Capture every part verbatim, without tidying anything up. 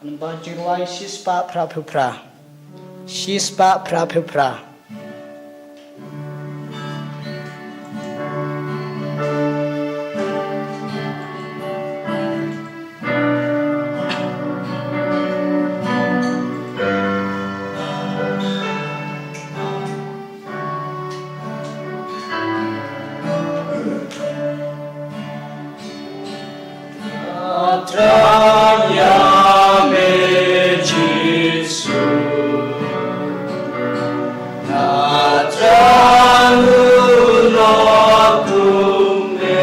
Namba jingrwai shispah phra phew phra. Shispah phra phew phra. Thrang ïa me Jisu, na thrang u lok kum me.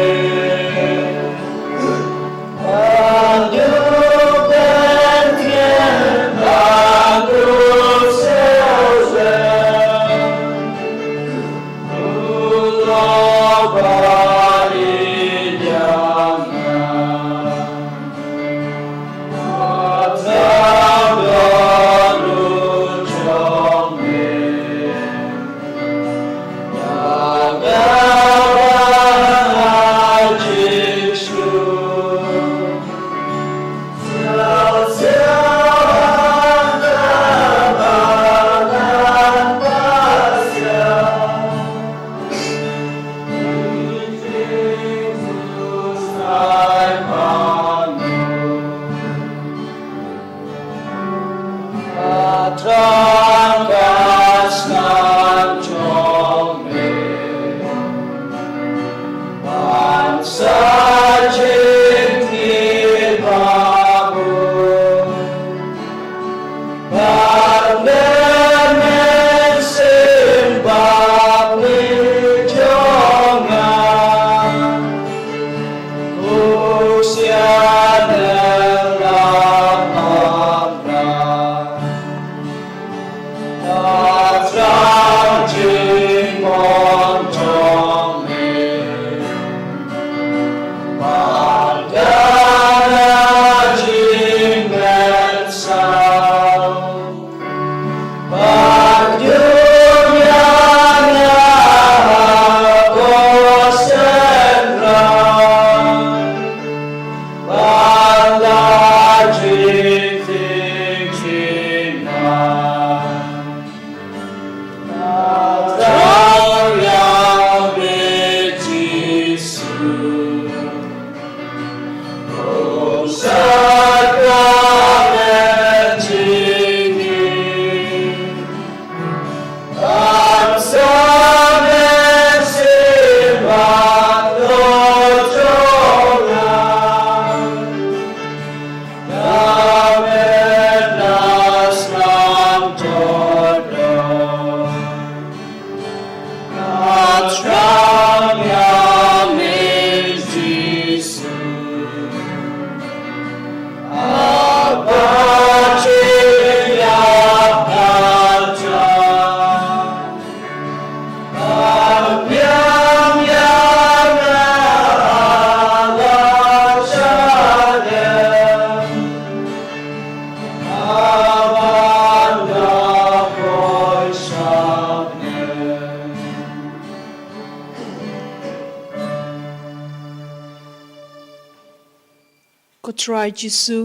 Ko Trai Jisu,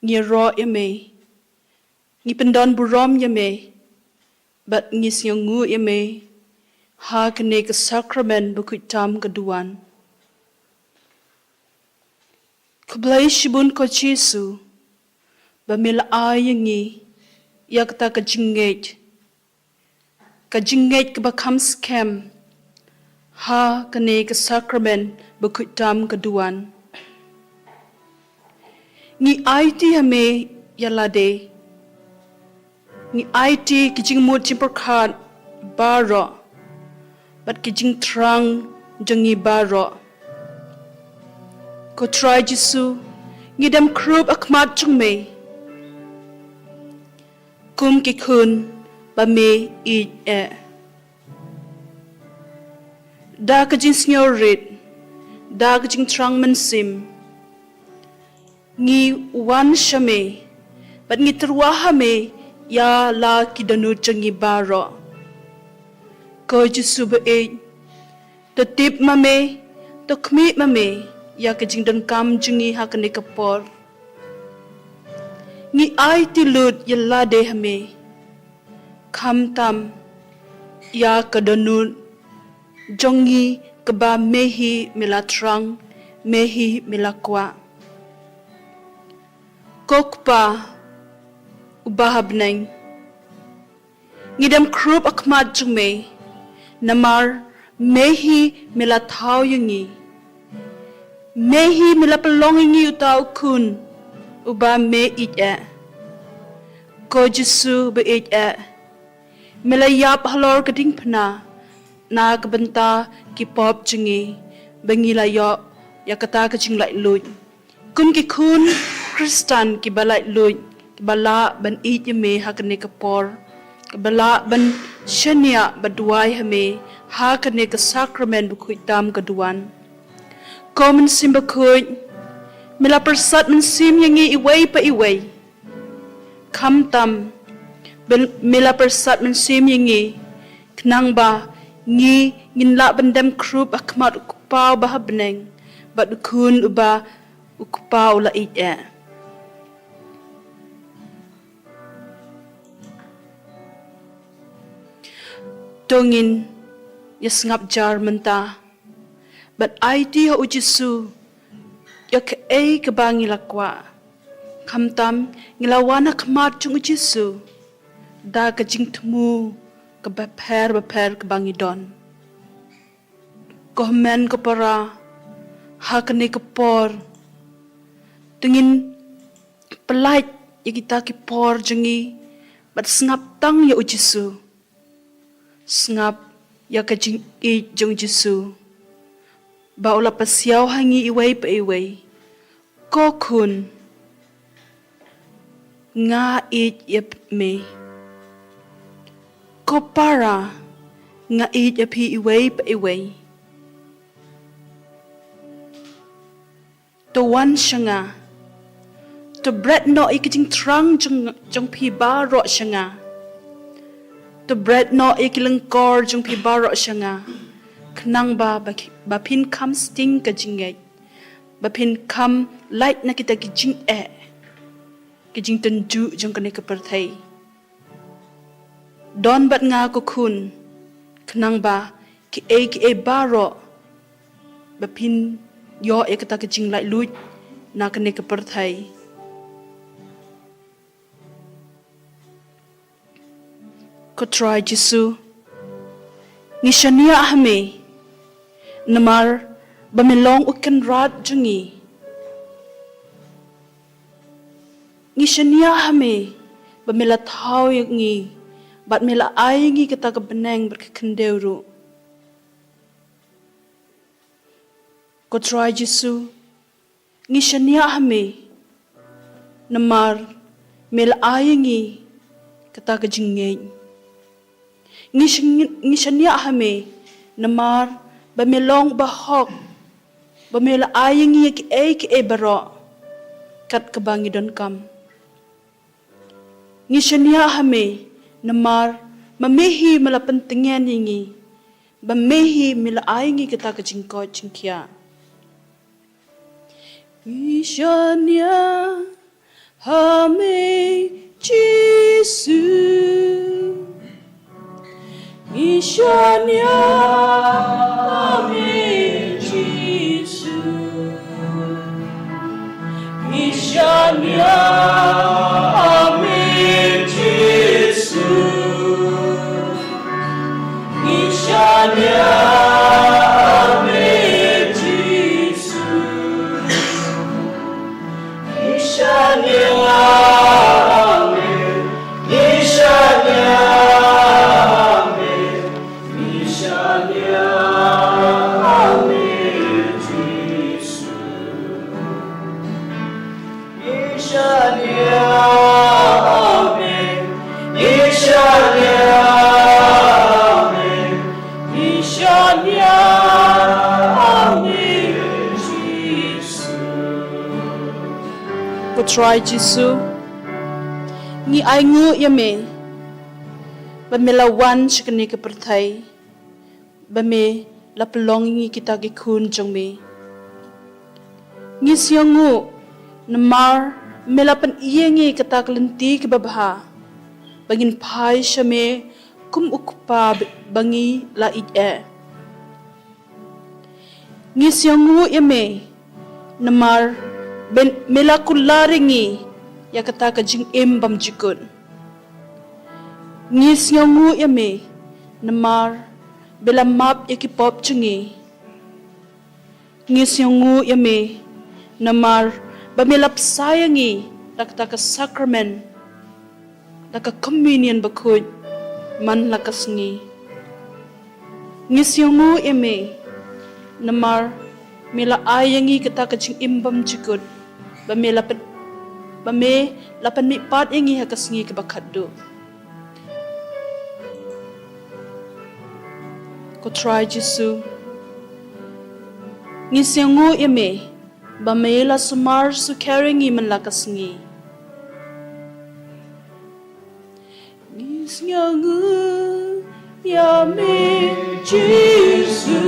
ngi ïaroh ïa me, ngi pyndon burom ïa me, bad ngi sngewnguh ïa me ha kane ka sakramen bakhuid tam ka duwan. Khublei shibun ko Jisu, ba me la ai ïa ngi ïa kata ka jingngeit, ka jingngeit kaba kham skhem ha kane ka sakramen bakhuid tam ka duwan. Ngi aiti ha me ïa lade, ngi aiti ki jingmut jingpyrkhat baroh bad ki jingthrang jong ngi baroh. Ko Trai Jisu, ngi dem khrup ha khmat jong me kum ki khun ba me ïeit eh. Da ka jingsngewrit, da ka jingthrang mynsiem, ngi wan sha me bad ngi tyrwa ha me ïa la ki dohnud jong ngi baroh. Ko Jisu ba ïeit, to tip ma me, to khmih ma me ïa ka jingdonkam jong ngi ha kane ka por. Ngi aiti lut ïa lade ha me, khamtam ïa ka dohnud jong ngi kaba me hi me la thrang, me hi me la kwah. Ko Kpa uba ha bneng, ngi dem khrup ha khmat jong me, namar me hi me la thaw ïa ngi. Me hi me la pynlong ïa ngi uta u khun uba me ïeit eh. Ko Jisu ba ïeit eh, me la ïap halor ka diengphna na ka bynta ki pop jong ngi, ba ngi la ïoh ïa kata ka jinglaitluid. Kum ki khun Khristan kiba laitluid, kiba lah ban ïeit ïa me ha kane ka por, kiba lah ban shaniah ba duwai ha me ha kane ka sakramen bakhuid tam ka duwan. Ko Mynsiem Bakhuid, me la pyrsad mynsiem ïa ngi iwei pa iwei. Khamtam, ben-, me la pyrsad mynsiem ïa ngi, khnang ba ngi ngin lah ban dem khrup ha khmat u Kpa uba ha bneng, bad u Khun uba u Kpa u la ïeit eh. To ngin ïa sngap jar mynta, bad aiti ha u Jisu ïa kaei kaba ngi la kwah. Khamtam ngi la wan ha khmat jong u Jisu da ka jingthmu kaba pher bapher kaba ngi don. Ko hynmen ko para, ha kane ka por, to ngin pyllait ïa kita ki por jong ngi, bad sngap tang ïa u Jisu. Sngap ïa ka jingïeit jong u Jisu, ba u la pasiaw ha ngi iwei pa iwei. Ko khun, nga ïeit ïa me. Ko para, nga ïeit ïa phi iwei pa iwei. To wan sha nga. To bret noh ïa ki jingthrang jong, jong phi baroh sha nga. To bret noh ïa ki lyngkor jong phi baroh sha nga. Khnang ba, ba, ba phin kham sting ka jingngeit. Ba phin kham lait na kita ki jingeh, ki jingtynjuh jong kane ka pyrthei. Don bad nga ko khun, khnang ba kiei kiei baroh, ba phin ïoh ïa kata ka jinglaitluid na kane ka pyrthei. Ko Trai Jisu, ngi shaniah ha me, namar ba me long u kynrad jong ngi. Ngi shaniah ha me, ba me la thaw ïa ngi, bad me la ai ïa ngi kata ka bneng bad ka khyndew ruh. Ko Trai Jisu, ngi shaniah ha me, namar me la ai ïa ngi kata ka jingngeit. Ngi sh-, ngi shaniah ha me, namar ba me long ba hok, ba me la ai ïa ngi ïa kiei kiei baroh, kat kaba ngi donkam. Ngi shaniah ha me, namar ma me hi me la pyntngen ïa ngi, ba me hi me la ai ïa ngi kata ka jingkoit jingkhiah. Ngi shaniah ha me Jisu. Ngi shaniah ha me Jisu. Ngi shaniah ha me Jisu. Ngi shaniah ha me Jisu. Ngi shaniah ha me, ngi shaniah ha me, ngi shaniah ha me Jisu. Ngi shaniah ha me, ngi shaniah ha me, ngi shaniah ha me Jisu. Ko Trai Jisu, ngi ainguh ïa me ba me la wan sha kane ka pyrthei, ba me la pynlong ïa ngi kita ki khun jong me. Ngi sngewnguh namar Me la pyni ïa ngi kata ka lynti kaba bha ba ngin phai sha me kum u kpa ba ngi la ïeit eh. Ngi sngewnguh ïa me namar ba me la kular ïa ngi ïa kata ka jingim bymjukut. Ngi sngewnguh ïa me namar ba me la map ïa ki pop jong ngi. Ngi sngewnguh ïa me namar ba me la bsa ïa ngi da kata ka sakramen, da ka communion bakhuid man la ka sngi. Ngi sngewnguh ïa me namar me la ai ïa ngi kata ka jingim bymjukut ba me la pyn-, ba me la pynmihpat ïa ngi ha ka sngi kaba khatduh. Ko Trai Jisu, ngi sngewnguh ïa me ba me la sumar sukher ïa ngi man la ka sngi. Ngi sngewnguh ïa me Jisu.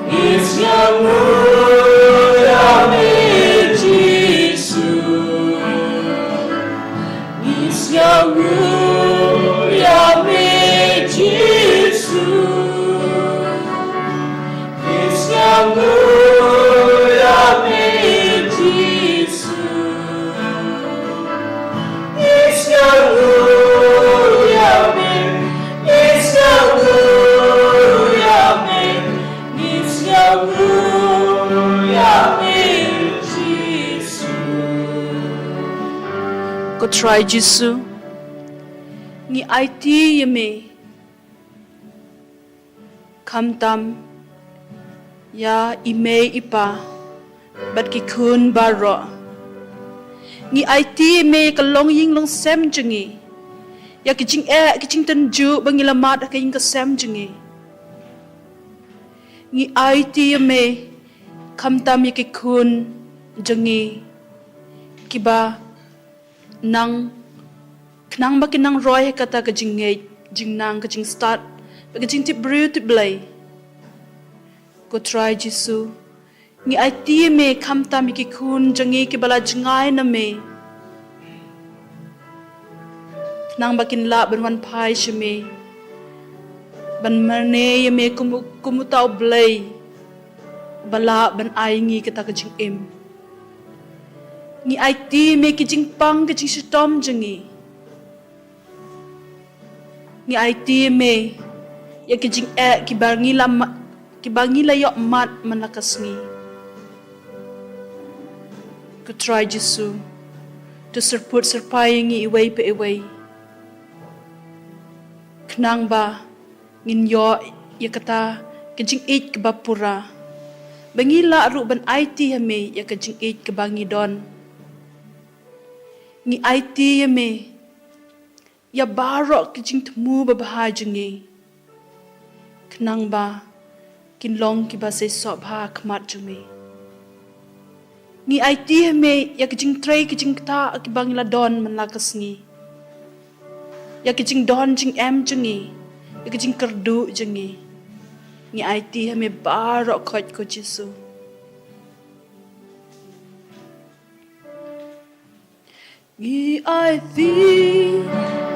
Ngi sngewnguh ïa me Jisu. Ngi sngewnguh ïa me Jisu. Ngi sngewnguh ïa me Jisu. Ngi sngewnguh ïa me, ngi sngewnguh ïa me, ngi sngewnguh ïa me Jisu. Ko Trai Jisu, ngi aiti ïa me khamtam ïa i mei i pa bad ki khun baroh. Ngi aiti ïa me ka longïing longsem jong ngi, ïa ki jingeh ki jingtynjuh ba ngi la mad ha ka ïing ka sem jong ngi. Ngi aiti ïa me khamtam ïa ki khun jong ngi kiba nang, khnang ba kin nang roi ha kata ka jingngeit, jingnang, ka jingstad bad ka jingtip briew tip Blei. Ko Trai Jisu, ngi aiti ïa me khamtam ïa ki khun jong ngi kiba la jngai na me, khnang ba kin lah ban wan phai sha me, ban mane ïa me kum u, kum uta u Blei ba lah ban ai ngi kata ka jingim. Ngi aiti ïa me ki jingpang ki jingshitom jong ngi. Ngi aiti ïa me ïa ki jingeh kiba ngi la ma-, kiba ngi la ïoh mad man la ka sngi. Ko Trai Jisu, to syrpud syrpai ïa ngi iwei pa iwei, khnang ba ngin ïoh ïa kata ka jingïeit kaba pura, ba ngi lah ruh ban aiti ïa me ïa ka jingïeit kaba ngi don. Ngi aiti ïa me ïa baroh ki jingthmu babha jong ngi, khnang ba kin long kiba seisoh bha ha khmat jong me. Ngi aiti ïa me ïa ki jingtrei ki jingktah kiba ngi la don man la ka sngi, ïa ki jingdon jingem jong ngi, ïa ki jingkyrduh jong ngi. Ngi aiti ïa me baroh khoit, ko Jisu. Ngi aiti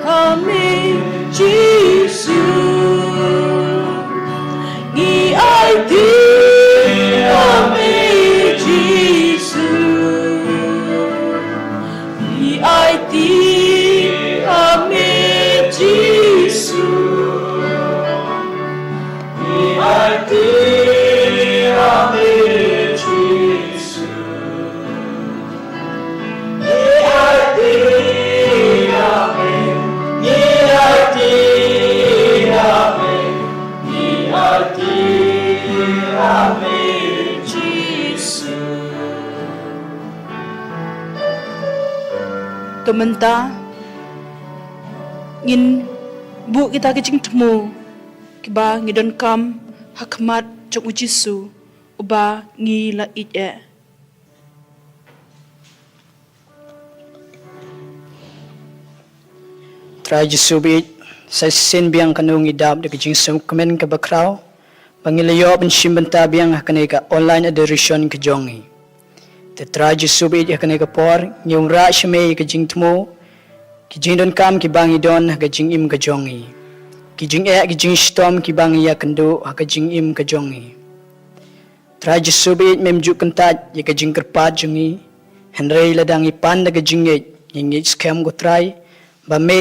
ïa me Jisu. Ngi aiti ïa me Jisu. Ngi aiti ïa me Jisu. Ngi aiti ïa me Jisu. To mynta ngin buh kita ki jingthmu kiba ngi donkam ha khmat jong u Jisu uba ngi la ïeit eh. Trai Jisu ba ïeit, sa shisien biang kano ngi dap da ka jingsngewkmen kaba khraw ba ngi la ïoh ban shim bynta biang ha kane ka online adoration ka jong ngi. Te Trai Jisu baieit, ha kane ka por ngi wanrah sha me ïa ka jingthmu, ki jingdonkam kiba ngi don ha ka jingim ka jong ngi, ki jingeh ki jingshitom kiba ngi ïakynduh ha ka jingim ka jong ngi. Trai Jisu baieit, mem ju kyntait ïa ka jingkyrpad jong ngi. Hynrei lada ngi pan da ka jingngeit, ngi ngeit skhem ko Trai, ba me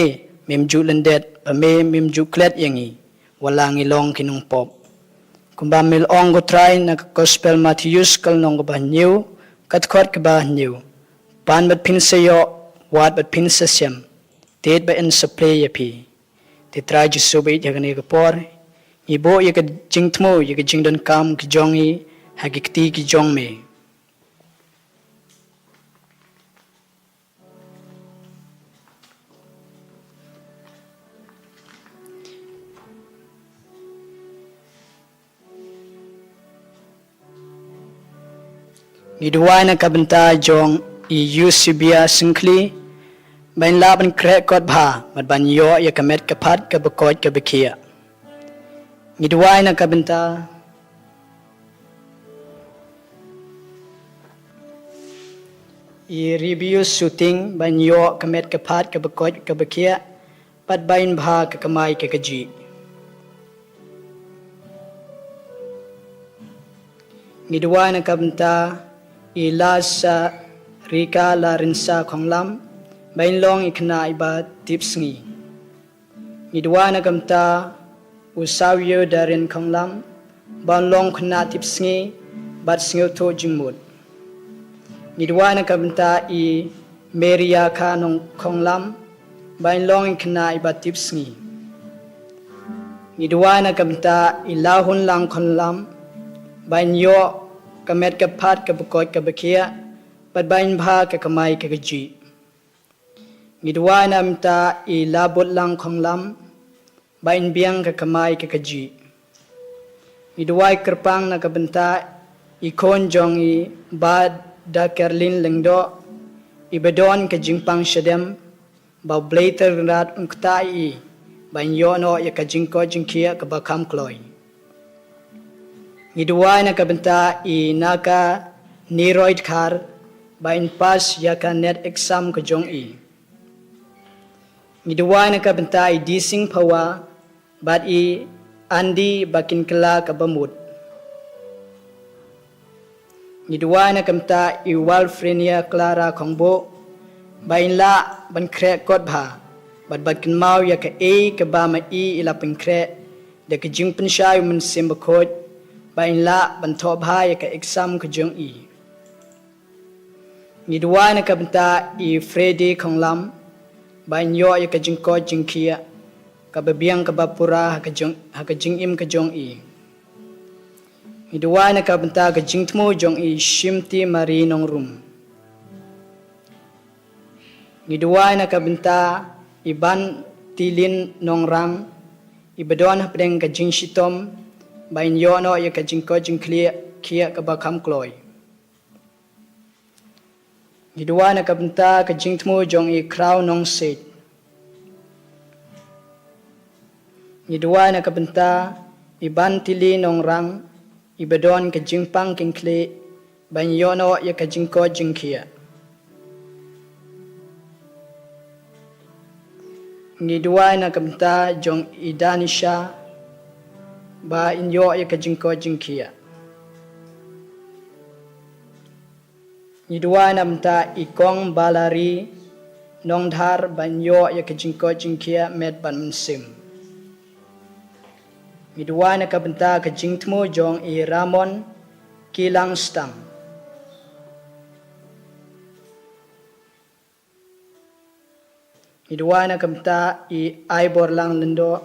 mem ju lyndet, ba me mem ju klet ïa ngi wat la ngi long ki nongpop. Kumba me la ong ko Trai na ka Gospel Mathaios ka lynnong kaba hynñiew, ka dkhot kaba hynñiew: Pan bad phin sa ïoh, wad bad phin sa shem, tied bad yn sa plie ïa phi. Te Trai Jisu baieit, ha kane ka por ngi buh ïa ka jingthmu, ïa ka jingdonkam ki jong ngi ha ki kti ki jong me. Ngi duwai na ka bynta jong i Eusebia Syngkhli, ba in lah ban khreh kot bha bad ban ïoh ïa ka met ka phad kaba koit kaba khiah. Ngi duwai na ka bynta i Ribius Suting, ba in ïoh ka met ka phad kaba koit kaba khiah bad ba in bha ka kamai ka kajih. Ngi duwai na ka bynta i Lasarika Larinsa Khonglam, ba in long i khynnah iba tipsngi. Ngi duwai na ka bynta u Sawio Darin Khonglam, ba in long khynnah tipsngi bad sngewthuh jingmut. Ngi duwai na ka bynta i Maria Khanong Khonglam, ba in long i khynnah iba tipsngi. Ngi duwai na ka bynta i Lahunlang Khonglam, ba in ïoh ka met ka phad kaba koit kaba khiah bad ba in bha ka kamai ka kajih. Ngi duwai na ka bynta i Labutlang Khonglam, ba in biang ka kamai ka kajih. Ngi duwai kyrpang na ka bynta i khun jong i Bah Dakerlin Lyngdoh, iba don ka jingpang shadem, ba U Blei Trai Kynrad un ktah ïa i ba in ïoh noh ïa ka jingkoit jingkhiah kaba kham kloi. Ngi duwai na ka bynta i Naka Niroid Khar, ba in pass ïa ka NET exam ka jong i. Ngi duwai na ka bynta i Dising Phawa bad i Andi, ba kin kylla kaba mut. Ngi duwai na ka bynta i Walfrinia Clara Khongbuh, ba in lah ban khreh kot bha bad ban kynmaw ïa kaei kaba ma i i la pynkhreh da ka jingpynshai u Mynsiem Bakhuid, ba in lah ban thoh bha ïa ka exam ka jong i. Ngi duwai na ka bynta i Freddy Khonglam, ba in ïoh ïa ka jingkoit jingkhiah kaba biang kaba pura ha ka jong, ha ka jingim ka jong i. Ngi duwai na ka bynta ka jingthmu jong i Shimti Marie Nongrum. Ngi duwai na ka bynta i Bantilin Nongrang, iba don hapdeng ka jingshitom, ba in ïoh noh ïa ka jingkoit jingkhiah, khiah kaba kham kloi. Ngi duwai na ka bynta ka jingthmu jong i Khraw Nongsiej. Ngi duwai na ka bynta i Bantili Nongrang, iba don ka jingpang kynkhlieh, ba in ïoh noh ïa ka jingkoit jingkhiah. Ngi duwai na ka bynta jong i Danisha, ba in ïoh ïa ka jingkoit jingkhiah. Ngi duwai na ka bynta i Kong Balari Nongdhar, ba in ïoh ïa ka jingkoit jingkhiah met bad mynsiem. Ngi duwai na ka bynta ka jingthmu jong i Ramon Kilang Stang. Ngi duwai na ka bynta i Aiborlang Lyngdoh.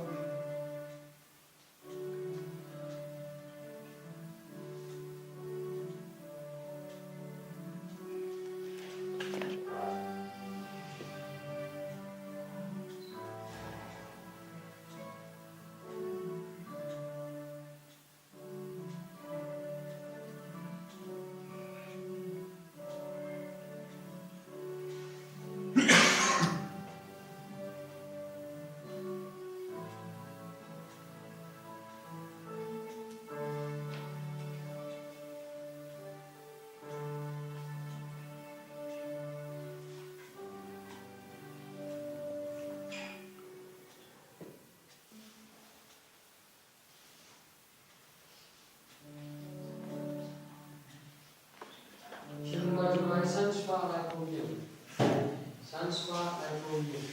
San spah laiphew hynñiew. San spah laiphew hynñiew.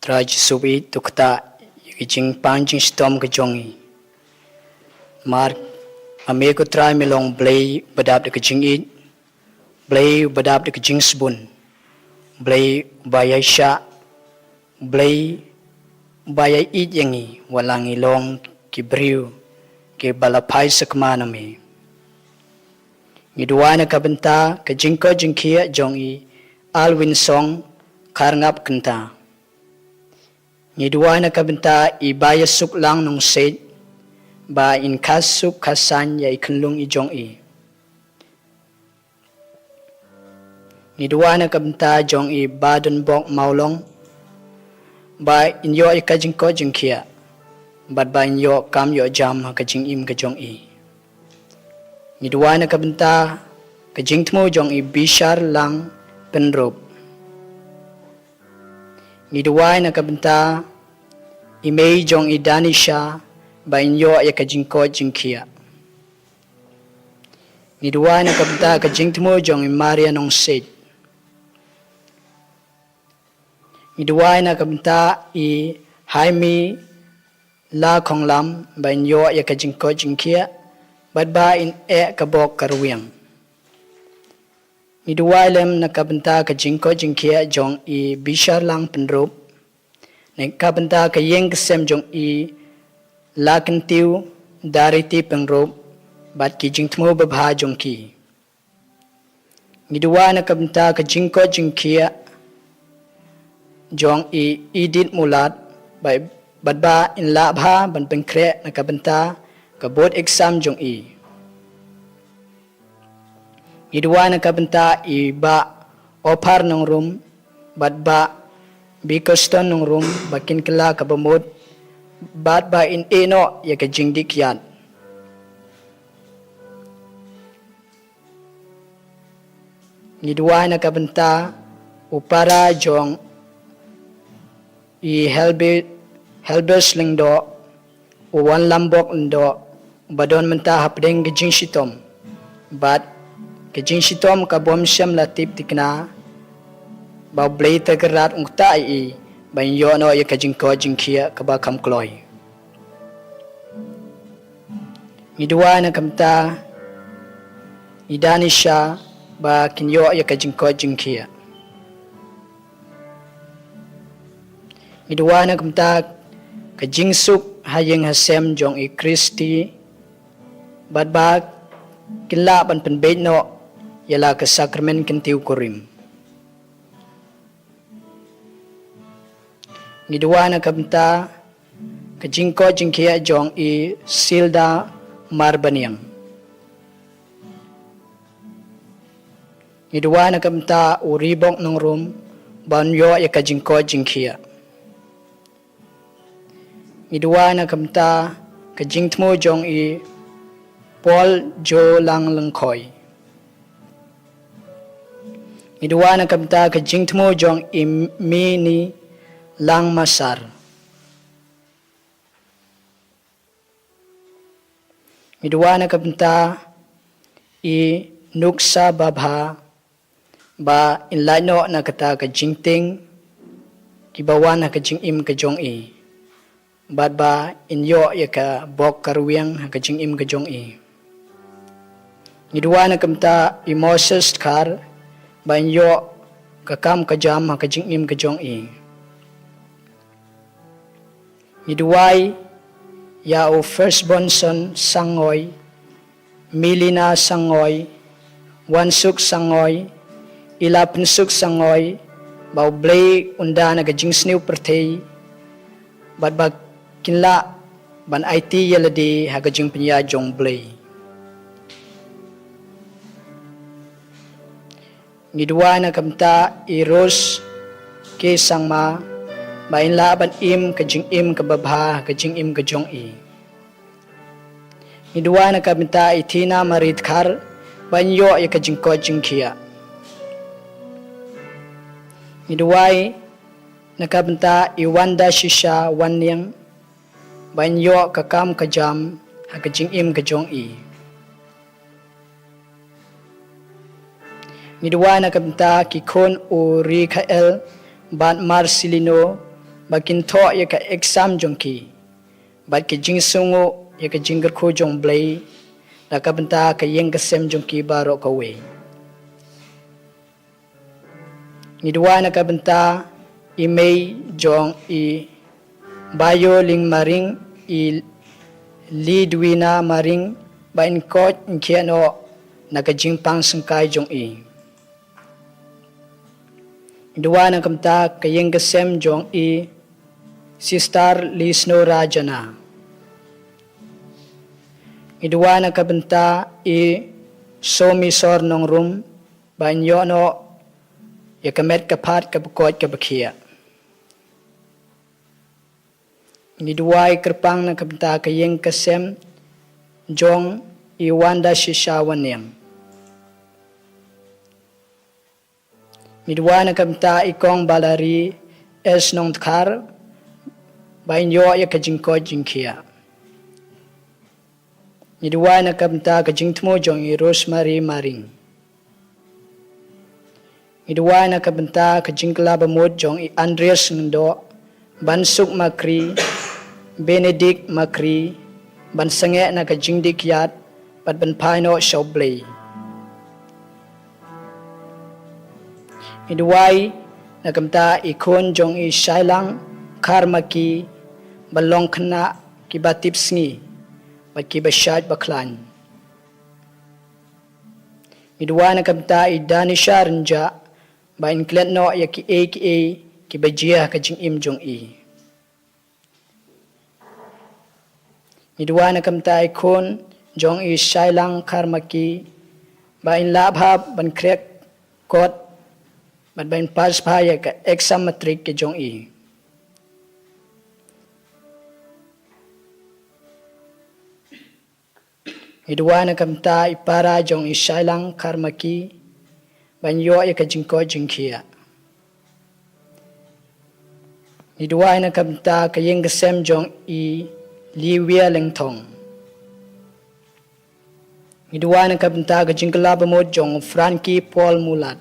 Trai Jisu, ïeit to ktah ïa ka jingpang jingshitom ka jong ngi. Namar ma me ko Trai me long Blei ba dap da ka jingïeit, Blei ba dap da ka jingsbun, Blei ba ïaishah, Blei ba ïaieit ïa ngi wat la ngi long ki briew kiba la phai sakma na me. Ngi duwai na ka bynta ka jingkoit jingkhiah jong i Alwin Song Kharngap Kynta. Ngi duwai na ka bynta i Baïasuklang Nongsiej ba in kha suk kha saiñ ïa i khunlung i jong i. Ngi duwai na ka bynta jong i Badonbok Mawlong ba in ïoh ïa ka jingkoit jingkhiah bad ba in ïoh kam ïoh jam ha ka jingim ka jong i. Ngi duwai na ka bynta ka jingthmu jong i Bishar Lang Pynrup. Ngi duwai na ka bynta i mei jong i Danisha ba in ïoh ïa ka jingkoit jingkhiah. Ngi duwai na ka bynta ka jingthmu jong i Maria Nongsiej. Ngi duwai na ka bynta i Haimi Lakhonglam ba in ïoh ïa ka jingkoit jingkhiah bad ba in eh ka bok ka rwiang. Ngi duwai lem na ka bynta ka jingkoit jingkhiah jong i Bishar Lang Pynrup, na ka bynta ka ïing ka sem jong i Lakyntiw Dariti Pynrup bad ki jingthmu babha jong ki. Ngi duwai na ka bynta ka jingkoit jingkhiah jong i Edith Mulat bad ba in lah bha ban pynkhreh na ka bynta ka board exam jong i. Ngi duwai na ka bynta i Bah Ophar Nongrum bad Bah Bikoston Nongrum ba kin kylla kaba mut bad ba in ïehnoh ïa ka jingdih kiad. Ngi duwai na ka bynta u para jong i Helbe-, Helbers Lyngdoh, u Wanlambok Lyngdoh, ba don mynta hapdeng ka jingshitom. Bad ka jingshitom ka bym shym la tip thikna, ba U Blei Trai Kynrad un ktah ïa i, ba in ïoh noh ïa ka jingkoit jingkhiah kaba kham kloi. Ngi duwai na ka bynta i Danisha ba kin ïoh ïa ka jingkoit jingkhiah. Ngi duwai na ka bynta ka jingsuk ha ïing ha sem jong i Kristi, bad ba kin lah ban pynbeit noh ïa la ka sakramen kyntiew kurim. Ngi duwai na ka bynta ka jingkoit jingkhiah jong i Silda Marbaniang. Ngi duwai na ka bynta u Ribok Nongrum ba un ïoh ïa ka jingkoit jingkhiah. Ngi duwai na ka bynta ka jingthmu jong i Paul Jolang Lyngkhoi. Ngi duwai na ka bynta ka jingthmu jong i Mini Langmasar. Ngi duwai na ka bynta i Nuksa Babha ba in lait noh na kata ka jingtieng kiba wan ha ka jingim ka jong i, bad ba in ïoh ïa ka bok ka rwiang ha ka jingim ka jong i. Ngi duwai na ka bynta i Moses Dkhar ba in ïoh ka kam ka jam ha ka jingim ka jong i. Ngi duwai ïa u First Bonson Sangoi, Milina Sangoi, Wansuk Sangoi, Ilapensuk Sangoi, ba U Blei un da na ka jingsniew pyrthei, bad ba kin lah ban aiti ïa lade ha ka jingpynïaid jong U Blei. Ngi duwai na ka bynta i Rose K Sangma ba in lah ban im ka jingim kaba bha ha ka jingim ka jong i. Ngi duwai na ka bynta i Thina Marie Dkhar ba in ïoh ïa ka jingkoit jingkhiah. Ngi duwai na ka bynta i Wanda Shisha Wanniang ba in ïoh ka kam ka jam ha ka jingim ka jong i. Ngi duwai na ka bynta ki khun u Rikhael bad Marcelino ba kin thoh ïa ka exam jong ki, bad ki jingsngew ïa ka jingkyrkhu jong U Blei na ka bynta ka ïing ka sem jong ki baroh kawei. Ngi duwai na ka bynta i mei jong i Bayo Ling Maring, i Lidwina Maring, ba in koit in khiah noh na ka jingpang syngkai jong i. Ngi duwai na ka bynta ka ïing ka sem jong i Sister Lisno Rajana. Ngi duwai na ka bynta i Somisor Nongrum ba in ïoh noh ïa ka met ka phad kaba koit kaba khiah. Ngi duwai kyrpang na ka bynta ka ïing ka sem jong i Wanda Shisha Wanniang. Ngi duwai na ka bynta i Kong Balari S Nongdkhar ba in ïoh ïa ka jingkoit jingkhiah. Ngi duwai na ka bynta ka jingthmu jong i Rosemary Maring. Ngi duwai na ka bynta ka jingkylla bamut jong i Andreas Ngyndoh, Bansuk Makri, Benedict Makri, ban sangeh na ka jingdih kiad bad ban phai noh sha U Blei. Ngi duwai na ka bynta i khun jong i Shailang Kharmaki ba long khynnah kiba tipsngi bad kiba shait ba khlaiñ. Ngi duwai na ka bynta i Danisha Rynjah ba in klet noh ïa kiei kiei kiba jia ha ka jingim jong i. Ngi duwai na ka bynta i khun jong i Shailang Kharmaki ba in lah bha ban khreh kot bad ba in pass bha ïa ka exam matric ka jong i. Ngi duwai na ka bynta i para jong i Shailang Kharmaki ba in ïoh ïa ka jingkoit jingkhiah. Ngi duwai na ka bynta ka ïing ka sem jong i Liwia Lengthong. Ngi duwai na ka bynta ka jingkylla bamut jong Frankie Paul Mulat.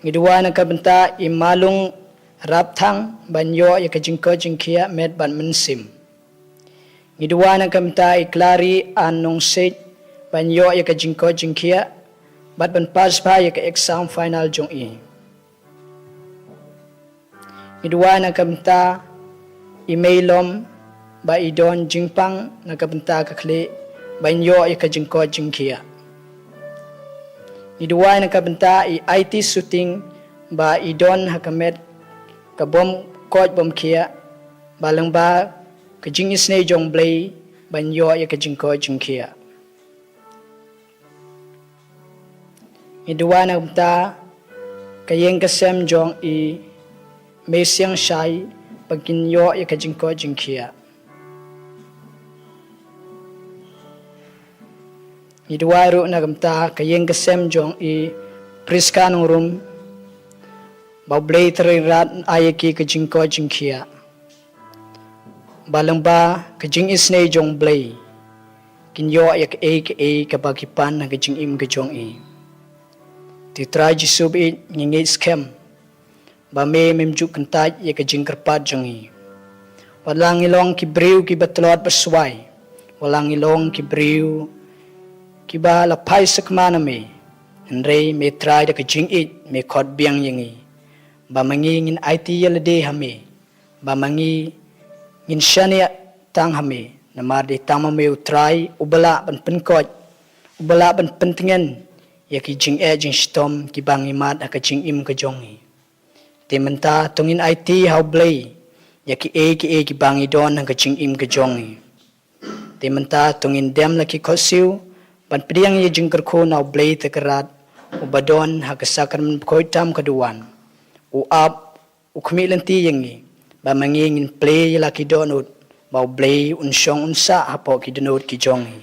Ngi duwai na ka bynta i Malung Rapthang ban ïoh ïa ka jingkoit jingkhiah met bad mynsiem. Ngi duwai na ka bynta i Klari An Nongsiej ban ïoh ïa ka jingkoit jingkhiah bad ban pass bha ïa ka exam final jong i. Ngi duwai na ka bynta i Meilom ba i don jingpang na ka bynta ka khlieh ban ïoh ïa ka jingkoit jingkhiah. Ngi duwai na ka bynta i Aiti Suting ba i don ha ka met ka bym koit bym khiah, ba lyngba ka jingisynei jong Blei ban ïoh ïa ka jingkoit jingkhiah. Ngi duwai na ka bynta ka ïing ka sem jong i Meisiang Shai ba kin ïoh ïa ka jingkoit jingkhiah. Ngi duwai ruh na ka bynta ka ïing ka sem jong i Priska Nongrum ba U Blei Trai Kynrad un ai ïa ki ka jingkoit jingkhiah, ba lyngba ka jingisynei jong Blei kin ïoh ïa kaei kaei kaba ki pan ha ka jingim ka jong i. Te Trai Jisu ba ïeit, ngi ngeit skhem ba me mem ju kyntait ïa ka jingkyrpad jong ngi. Wat la ngi long ki briew kiba tlot ba swai, wat la ngi long ki briew kiba la phai sakma na me, hynrei me Trai da ka jingïeit me khot biang ïa ngi, ba ma ngi ngin aiti ïa lade ha me, ba ma ngi ngin shaniah tang ha me, namar dei tang ma me U Trai uba lah ban pynkoit, uba lah ban pyntngen ïa ki jingeh jingshitom kiba ngi mad ha ka jingim ka jong ngi. Te mynta to ngin aiti ha U Blei ïa kiei kiei kiba ngi don ha ka jingim ka jong ngi. Te mynta to ngin dem la ki khohsiew ban pdiang ïa ka jingkyrkhu na U Blei Trai Kynrad uba don ha ka sakramen bakhuid tam ka duwan, u ap, u khmih lynti ïa ngi, ba ma ngi ngin plie ïa la ki dohnud, ba U Blei un shong un sah hapoh ki dohnud ki jong ngi.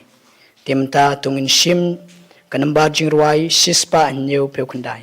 Te mynta to ngin shim ka nambar jingrwai shispah hynñiew phew khyndai.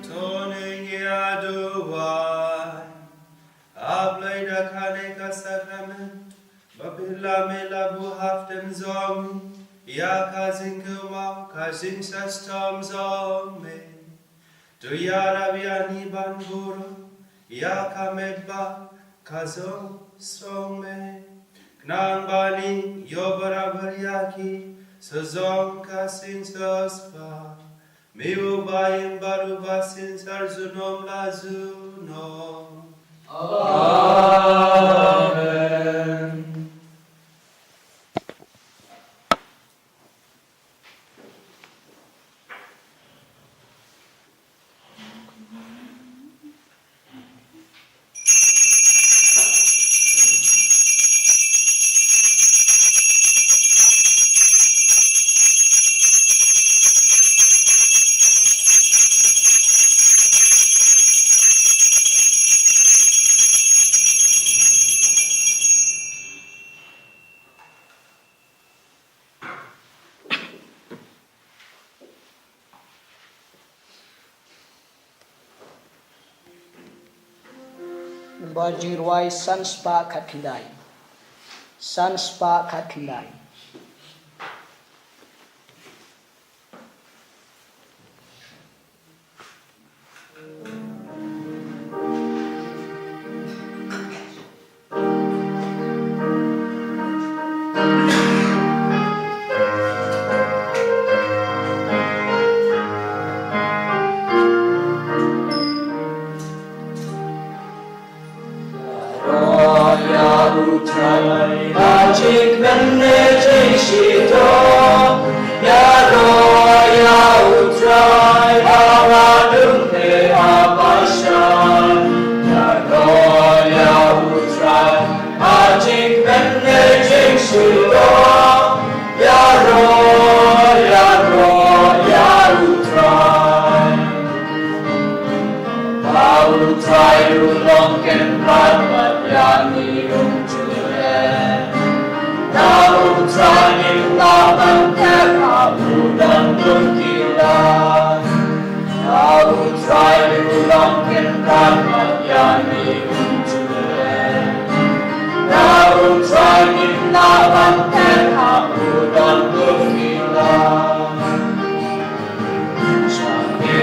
To ngin ïa duwai. A Blei, da kane ka sakramen, ba phi la mih la buh hapdeng jong ngi ïa ka jingkyrkhu, ka jingshitom jong me. To ïarap ïa ngi ban burom ïa ka met bad ka jong song me, khnang ba ngin ïoh barabor ïa ki sha jong ka jingshitom. Me uba im bad uba synshar junom la junom. Amen. Ba jingrwai san spah khatkhyndai. San spah khatkhyndai. Ïaroh ïa U Trai ha jingkmen ne jingshitom. Ïaroh ïa U Trai ha khadum ne ha bashan. Ïaroh ïa U Trai ha jingkmen ne jingshitom. Ïaroh, ïaroh ïa U Trai. Ba U Trai u long Kynrad bad ïa ngi um ju leh. Ba U Trai ngim lah ban teh ha u don kum ki lad. Ba U Trai u long Kynrad bad ïa ngi um ju leh. Ba U Trai ngim lah ban teh ha u don kum ki lad. Shakri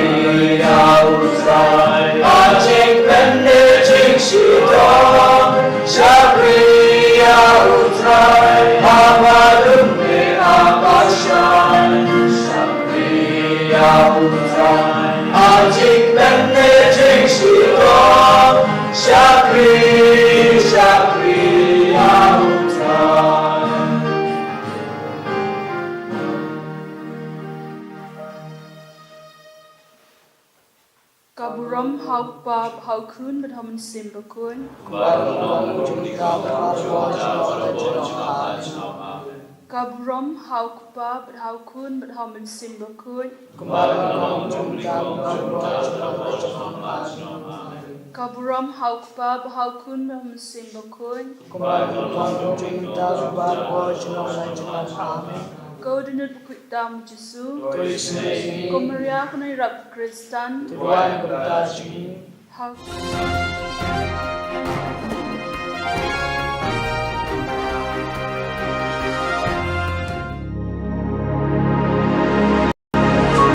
ïa U Trai ha jingkmen ne jingshitom. Shakri ïa U Trai ha khadum ne ha bashan. Shakri ïa U Trai ha jingkmen ne jingshitom. Shakri, shakri ïa U Trai. Ka burom ha U Kpa bad ha U Khun bad ha U Mynsiem Bakhuid. Kumba ka long, kumjuh, kumjuh, kumjuh, kumjuh, kumjuh. Ka burom ha U Kpa bad ha U Khun bad ha U Mynsiem Bakhuid. Kumba ka long, kumjuh, kumjuh, kumjuh, kumjuh. Ka burom ha U Kpa bad ha U Khun bad ha U Mynsiem Bakhuid. Kumba ka long, kumjuh, kumjuh, kumjuh, kumjuh. Amen. Ko dohnud bakhuid tam u Jisu. To isynei ïa ngi. Ko Maria kane ïarap khristan. To duwai kumta jong ngi. Ha.